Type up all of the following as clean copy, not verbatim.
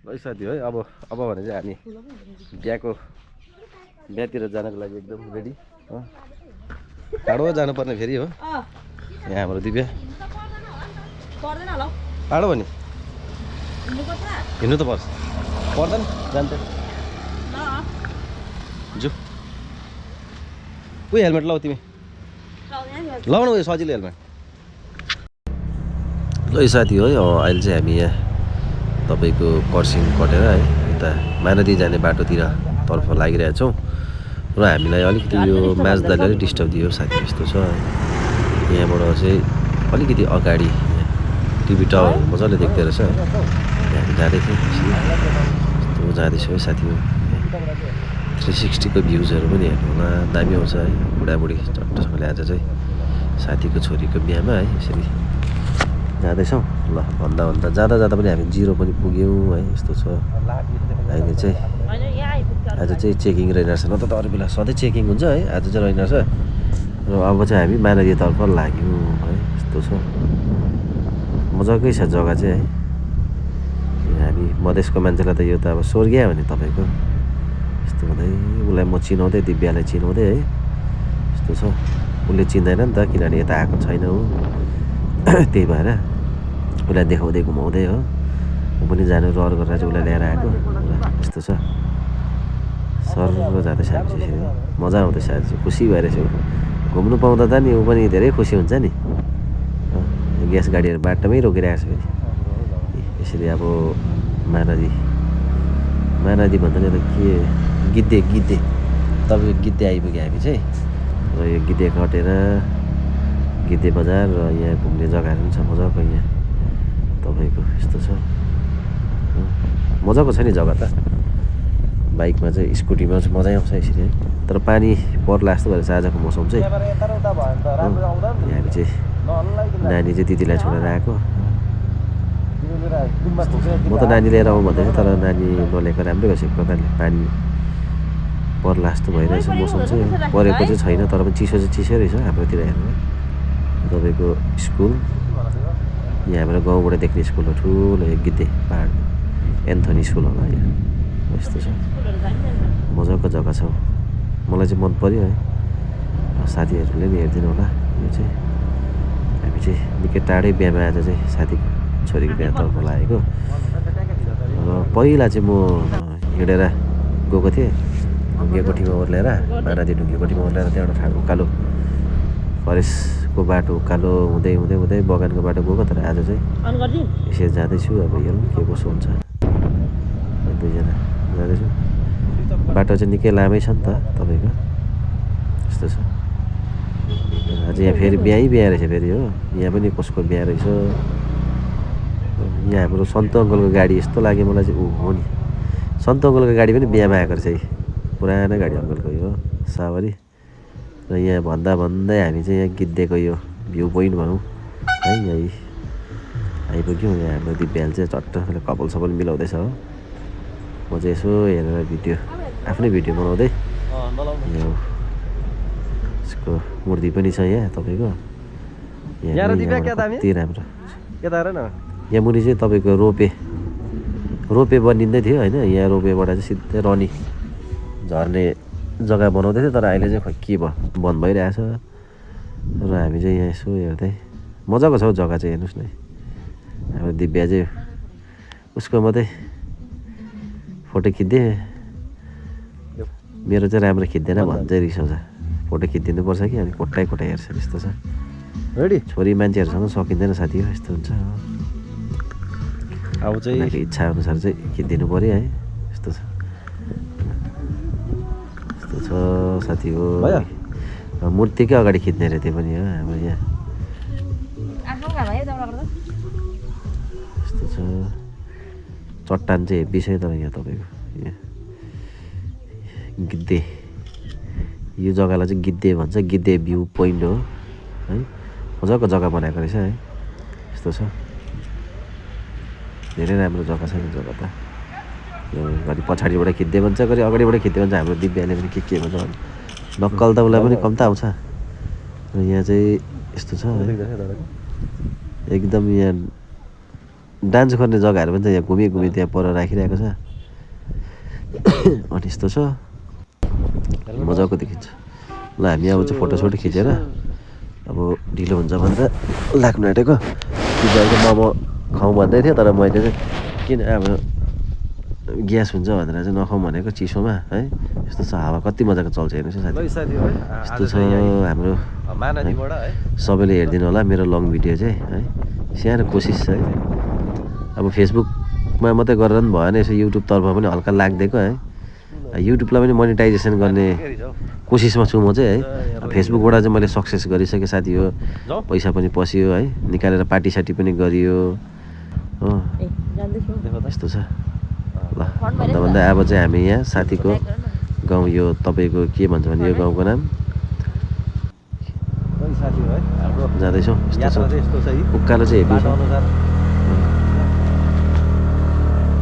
ल साथी है अब भने चाहिँ हामी बिहातिर जानको लागि एकदम रेडी हो। टाढो जानुपर्ने फेरि हो। यहाँ हाम्रो दिव्या टाढो हो नि हिँड्नु त पर्छ पर्दैन जान्छ जो उयो हेलमेट लाऊ तिमी लाउनु उयो सजिलो हेलमेट। ल साथी है अहिले चाहिँ हामी यहाँ तपाईँको कर्सिङ कटेर है यता महानदी जाने बाटोतिर तर्फ लागिरहेछौँ र हामीलाई अलिकति यो माझदाले अलिक डिस्टर्ब दियो साथी यस्तो छ है। यहाँबाट चाहिँ अलिकति अगाडि टिभी टावर मजाले देख्दो रहेछ है। हामी जाँदै थियौँ यस्तो जाँदैछु है साथी। 360 को भ्युजहरू पनि हेर्नु होला दामी आउँछ है। बुढाबुढी चट्टसँगले आज चाहिँ साथीको छोरीको बिहामा है यसरी जाँदैछौँ। ल भन्दा जाँदा पनि हामी 0 पनि पुग्यौँ है यस्तो छ। अहिले चाहिँ आज चाहिँ चेकिङ रहेनछ न त अरू बेला सधैँ चेकिङ हुन्छ है आज चाहिँ रहेनछ र अब चाहिँ हामी महानदीतर्फ लाग्यौँ है यस्तो छ। मजाकै छ जग्गा चाहिँ है। हामी मधेसको मान्छेलाई त यो त अब स्वर्गीय हो नि तपाईँको यस्तो हुँदै उसलाई म चिनाउँदै दिव्यालाई चिनाउँदै है यस्तो छ। उसले चिन्दैन नि त किनभने यता आएको छैन हो त्यही भएर उसलाई देखाउँदै घुमाउँदै हो। म पनि जानु रहर गरेर चाहिँ उसलाई ल्याएर आएको यस्तो छ। सरर जाँदैछ हामी चाहिँ मजा आउँदैछ आज खुसी भएर चाहिँ घुम्नु पाउँदा त नि ऊ पनि धेरै खुसी हुन्छ नि। ग्यास गाडीहरू बाटोमै रोकिरहेको छ फेरि यसरी अब महानदी भन्दा नि के गिद्धे तपाईँको गिद्धे आइपुग्यो हामी चाहिँ र यो गिद्धे कटेर गिद्धे बजार र यहाँ घुम्ने जग्गाहरू पनि छ मजाको यहाँ तपाईँको यस्तो छ। मजाको छ नि जग्गा त बाइकमा चाहिँ स्कुटीमा चाहिँ मजै आउँछ यसरी है। तर पानी पर्ला जस्तो गरेर आजको मौसम चाहिँ हामी चाहिँ नानी चाहिँ दिदीलाई छोडेर आएको। म त नानी लिएर आउँ भन्दै थिएँ तर नानी नल्याएको राम्रै भएछ एक प्रकारले। पानी पर्ला जस्तो भइरहेछ मौसम चाहिँ परेको चाहिँ छैन तर पनि चिसो चाहिँ चिसै रहेछ हाम्रोतिर हेर्नु तपाईँको स्कुल यहाँ हाम्रो गाउँबाट देख्ने स्कुल हो ठुलो एक गिद्धे पहाड एन्थनी स्कुल होला यहाँ यस्तो छ। मजाको जग्गा छ मलाई चाहिँ मन पर्यो है। साथीहरूले नि हेरिदिनु होला यो चाहिँ हामी चाहिँ निकै टाढै बिहामा आज चाहिँ साथीको छोरीको बिहातर्फ लागेको। र पहिला चाहिँ म हिँडेर गएको थिएँ ढुङ्गेकोठीमा ओर्लेर महानदी ढुङ्गेकोठीमा ओर्लेर त्यहाँबाट ठाडो उकालो फरेस्टको बाटो उकालो हुँदै बगानको बाटो गएको। तर आज चाहिँ यसरी जाँदैछु अब हेरौँ के कसो हुन्छ। दुईजना जाँदैछु बाटो चाहिँ निकै लामै छ नि त तपाईँको यस्तो छ। आज यहाँ फेरि बिहा रहेछ फेरि हो। यहाँ पनि कसको बिहा रहेछ। यहाँ हाम्रो सन्त अङ्कलको गाडी यस्तो लाग्यो मलाई चाहिँ ऊ हो नि सन्त अङ्कलको गाडी पनि बिहामा आएको रहेछ पुरानो गाडी अङ्कलको यो सावरी। र यहाँ भन्दै हामी चाहिँ यहाँ गिद्धेको यो भ्यू पोइन्ट भनौँ है यहीँ आइपुग्यौँ। यहाँ हाम्रो दिव्याल चाहिँ चट्ट कपाल सपाल मिलाउँदैछ हो। म चाहिँ यसो हेरेर आफ्नै भिडियो बनाउँदै यो यसको मूर्ति पनि छ यहाँ तपाईँको कति राम्रो। यहाँ मुनि चाहिँ तपाईँको रोपे बनिँदै थियो होइन। यहाँ रोपेबाट चाहिँ सिधै रनी झर्ने जग्गा बनाउँदै थियो तर अहिले चाहिँ खोइ के भयो बन्द भइरहेछ। र हामी चाहिँ यहाँ यसो हेर्दै मजाको छ हौ जग्गा चाहिँ हेर्नुहोस् न। हाम्रो दिव्या चाहिँ उसको मात्रै फोटो खिच्दै मेरो चाहिँ राम्रो खिच्दैन भन्छ रिसाउँछ। फोटो खिचिदिनुपर्छ कि अनि कोट्टाइ हेर्छ यस्तो छ। रेडी छोरी मान्छेहरूसँग सकिँदैन साथी हो यस्तो हुन्छ। अब चाहिँ इच्छा अनुसार चाहिँ खिचिदिनु पऱ्यो है यस्तो छ साथी हो। मूर्तिकै अगाडि खिच्ने अरे त्यो पनि हो हाम्रो यहाँ यस्तो छ। चट्टान चाहिँ हेभी छ तर यहाँ तपाईँको यहाँ गिद्धे यो जग्गालाई चाहिँ गिद्धे भन्छ। गिद्धे भ्यू पोइन्ट हो है। मजाको जग्गा बनाएको रहेछ है यस्तो छ। धेरै राम्रो जग्गा छ नि जग्गा त। यो घरि पछाडिबाट खिच्दै भन्छ घरि अगाडिबाट खिच्दै भन्छ। हाम्रो दिव्याले पनि के भन्छ नक्कल त उसलाई पनि कम त आउँछ। र यहाँ चाहिँ यस्तो छ एकदम यहाँ डान्स गर्ने जग्गाहरू पनि त यहाँ घुमी घुमी त्यहाँ पर राखिरहेको छ अनि यस्तो छ मजाको देखिन्छ ल हामी अब चाहिँ फोटोसोटो खिचेर अब ढिलो हुन्छ भनेर लाग्नु आँटेको दिदीको मोमो खाउँ भन्दै थियो तर मैले चाहिँ किन अब ग्यास हुन्छ भनेर चाहिँ नखाउँ भनेको चिसोमा है यस्तो छ हावा कति मजाको चल्छ हेर्नुहोस् साथी यस्तो छ हाम्रो सबैले हेरिदिनु होला मेरो लङ भिडियो चाहिँ है सानो कोसिस छ है अब फेसबुकमा मात्रै गरेर पनि भएन यसो युट्युबतर्फ पनि हल्का लाग्दिएको है युट्युबलाई पनि मोनिटाइजेसन गर्ने कोसिसमा छु म चाहिँ है फेसबुकबाट चाहिँ मैले सक्सेस गरिसकेँ साथी हो पैसा पनि पस्यो है निकालेर पार्टी पनि गरियो हो यस्तो छ ल भन्दा भन्दा अब चाहिँ हामी यहाँ साथीको गाउँ यो तपाईँको के भन्छ भने यो गाउँको नाम जाँदैछौँ यस्तो छ उकालो चाहिँ हेभी छ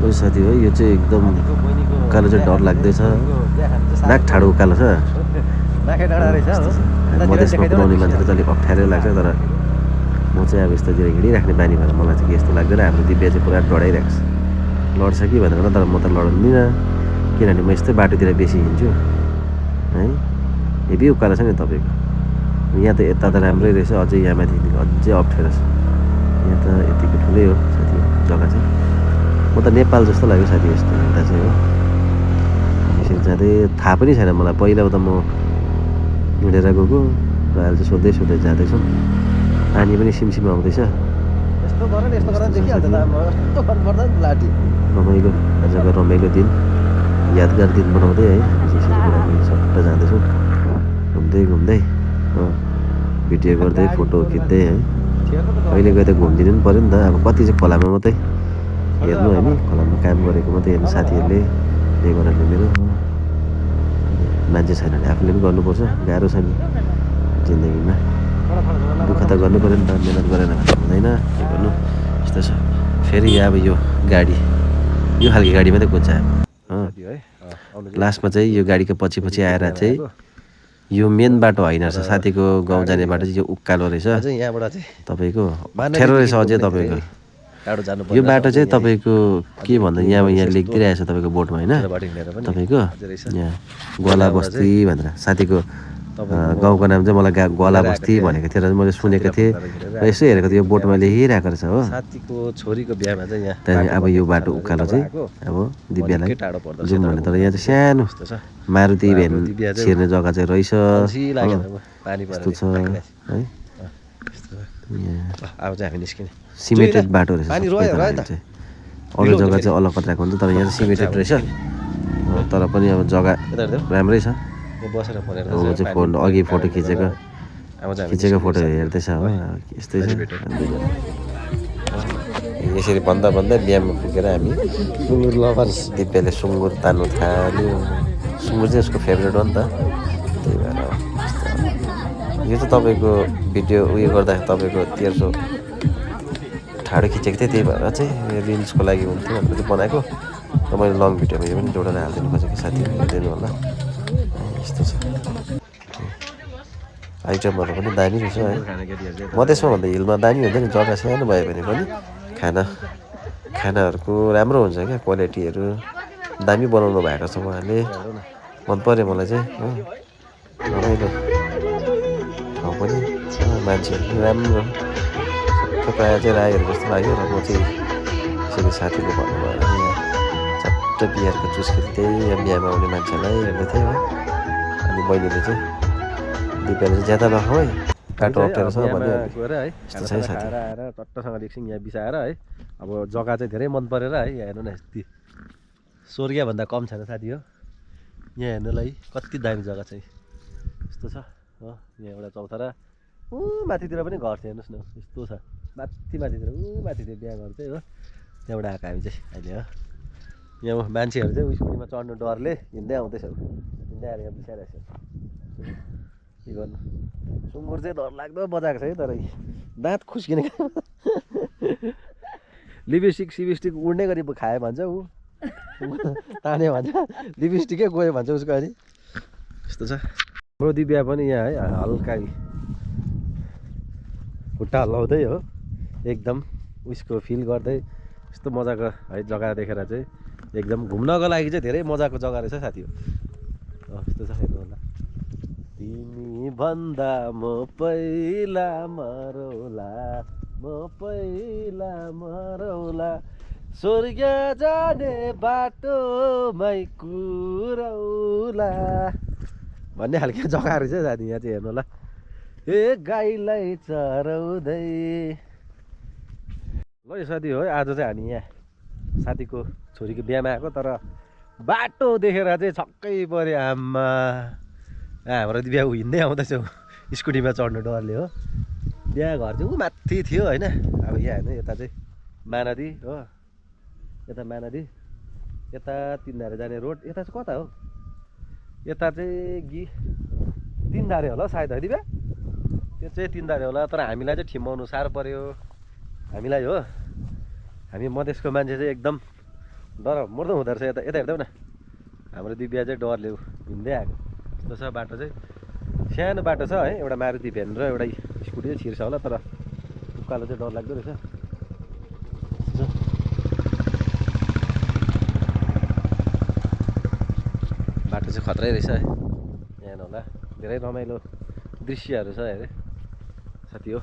साथी हो यो चाहिँ एकदम उकालो चाहिँ डर लाग्दैछ नाक ठाडो उकालो छ मधेसमा कुदाउने मान्छेले चाहिँ अलिक अप्ठ्यारो लाग्छ तर म चाहिँ अब यस्तोतिर हिँडिराख्ने बानी भएर मलाई चाहिँ यस्तो लाग्दैन हाम्रो दिव्या चाहिँ पुरा डराइरहेको छ लड्छ कि भनेर तर म त लड्दिनँ किनभने म यस्तै बाटोतिर बेसी हिँड्छु है हेभी उकालो छ नि तपाईँको यहाँ त यता त राम्रै रहेछ अझै यहाँ माथि अझै अप्ठ्यारो छ यहाँ त यतिको ठुलै हो साथी जग्गा चाहिँ म त नेपाल जस्तो लाग्यो साथी यस्तो हुँदा चाहिँ हो यसरी जाँदै थाहा पनि छैन मलाई पहिला त म हिँडेर गएको र अहिले चाहिँ सोध्दै सोध्दै जाँदैछौँ पानी पनि सिमसिम आउँदैछ रमाइलो आजको रमाइलो दिन यादगार दिन बनाउँदै है यसरी सट्ट जाँदैछौँ घुम्दै घुम्दै भिडियो गर्दै फोटो खिच्दै है कहिले गए त घुमिदिनु पनि पऱ्यो नि त अब कति चाहिँ खोलामा मात्रै हेर्नु होइन खोलामा काम गरेको मात्रै हेर्नु साथीहरूले ले गरेर मेरो मान्छे छैन भने आफूले पनि गर्नुपर्छ गाह्रो छ नि जिन्दगीमा दुःख त गर्नु पऱ्यो नि त मिहिनेत गरेन भने हुँदैन के गर्नु यस्तो छ फेरि अब यो गाडी यो खालको गाडी मात्रै कुद्छ लास्टमा चाहिँ यो गाडीको पछि पछि आएर चाहिँ यो मेन बाटो होइन रहेछ साथीको गाउँ जाने बाटो चाहिँ यो उकालो रहेछ तपाईँको अप्ठ्यारो रहेछ अझै तपाईँको यो बाटो चाहिँ तपाईँको के भन्दा यहाँ लेखिदिइरहेको छ तपाईँको बोर्डमा होइन तपाईँको यहाँ गोला बस्ती भनेर साथीको गाउँको नाम चाहिँ मलाई गोला बस्ती भनेको थियो र मैले सुनेको थिएँ र यसो हेरेको थिएँ यो बोर्डमा लेखिरहेको रहेछ हो साथीको छोरीको बिहामा चाहिँ यहाँ त्यहाँदेखि अब यो बाटो उकालो चाहिँ अब दिव्यालाई जाउँ भने तर यहाँ चाहिँ सानो मारुति भ्यान छिर्ने जग्गा चाहिँ रहेछ यस्तो छ है अब चाहिँ हामी निस्किने सिमेन्टेड बाटो रहेछ अरू जग्गा चाहिँ अलग कत्राको हुन्छ तर यहाँ चाहिँ सिमेन्टेड रहेछ तर पनि अब जग्गा राम्रै छ अब चाहिँ फोन अघि फोटो खिचेको फोटो हेर्दैछ हो यस्तै छ यसरी भन्दा भन्दै बिहामा पुगेर हामी सुँगुर लभर्स दिव्याले सुँगुर तान्नु थाल्यो सुँगुर चाहिँ उसको फेभरेट हो नि त त्यही भएर यो चाहिँ तपाईँको भिडियो उयो गर्दाखेरि तपाईँको 1300 ठाडो खिचेको थिएँ त्यही भएर चाहिँ रिल्सको लागि हुन्थ्यो भनेर चाहिँ बनाएको र मैले लङ भिडियोमा यो पनि जोडेर हालिदिनु खोजेको साथीहरू हेरिदिनु होला यस्तो छ आइटमहरू पनि दामी रहेछ है मधेसमा भन्दा हिलमा दामी हुन्छ नि जग्गा सानो भए भने पनि खानाहरूको राम्रो हुन्छ क्या क्वालिटीहरू दामी बनाउनु भएको छ उहाँले मन पऱ्यो मलाई चाहिँ हो रमाइलो ठाउँ पनि छ मान्छेहरू पनि राम्रो सबै प्रायः चाहिँ राईहरू जस्तो लाग्यो र म चाहिँ यसरी साथीले भन्नुभयो यहाँ चट्ट बिहारको जुस खेल्थेँ यहाँ बिहामा आउने मान्छेलाई हेर्दै थिएँ हो अनि बहिनीले चाहिँ दिव्याले चाहिँ ज्यादा नखाऊ है बाटो अप्ठ्यारो छ भन्यो यस्तो छ है साथी आएर टट्टसँग एकछिन यहाँ बिसाएर है अब जग्गा चाहिँ धेरै मन परेर है यहाँ हेर्नु न यति स्वर्गीयभन्दा कम छैन साथी हो यहाँ हेर्नुलाई कति दामी जग्गा चाहिँ यस्तो छ हो यहाँ एउटा चौतारा ऊ माथितिर पनि घर छ हेर्नुहोस् न यस्तो छ माथितिर ऊ माथितिर बिहा घर चाहिँ हो त्यहाँबाट आएको हामी चाहिँ अहिले हो यहाँ मान्छेहरू चाहिँ स्कुटीमा चढ्नु डरले हिँड्दै आउँदैछ हिँड्दै आएर यहाँ बिसाइरहेको छ के गर्नु सुँगुर चाहिँ डरलाग्दो बजाएको छ है तर दाँत खुस्किने लिपस्टिक सिबिस्टिक उड्ने गरी खायो भन्छ ऊ तान्यो भन्छ लिपस्टिकै गयो भन्छ उसको अनि यस्तो छ हाम्रो दिव्या पनि यहाँ है हल्का खुट्टा हल्लाउँदै हो एकदम उसको फिल गर्दै यस्तो मजाको है जग्गा देखेर चाहिँ एकदम घुम्नको लागि चाहिँ धेरै मजाको जग्गा रहेछ साथी हो यस्तो छ हेर्नु होला तिमी भन्दा म पहिला मरौला स्वर्ग जाने बाटोमै कुरौला भन्ने खालको जग्गा रहेछ साथी यहाँ चाहिँ हेर्नु होला ए गाईलाई चराउँदै ल यो साथी हो आज चाहिँ हामी यहाँ साथीको छोरीको बिहामा आएको तर बाटो देखेर चाहिँ छक्कै पऱ्यो आमा हाम्रो बिहा हिँड्दै आउँदैछ स्कुटीमा चढ्नु डरले हो बिहा घर चाहिँ ऊ माथि थियो होइन अब यहाँ हेर्नु यता चाहिँ महानदी हो यता महानदी यता तिनधारे जाने रोड यता चाहिँ कता हो यता चाहिँ तिनधारे होला सायद है दिबा त्यो चाहिँ तिनधारे होला तर हामीलाई चाहिँ ठिम्माउनु साह्रो पऱ्यो हामीलाई हो हामी मधेसको मान्छे चाहिँ एकदम डर मर्दो हुँदो रहेछ यता यता हेर्दै न हाम्रो दिव्या चाहिँ डरले हिँड्दै आएको यस्तो छ बाटो चाहिँ सानो बाटो छ है एउटा मारुति भ्यान र एउटा स्कुटी चाहिँ छिर्छ होला तर उकालो चाहिँ डर लाग्दो रहेछ बाटो चाहिँ खत्रै रहेछ है यहाँ होला धेरै रमाइलो दृश्यहरू छ अरे साथी हो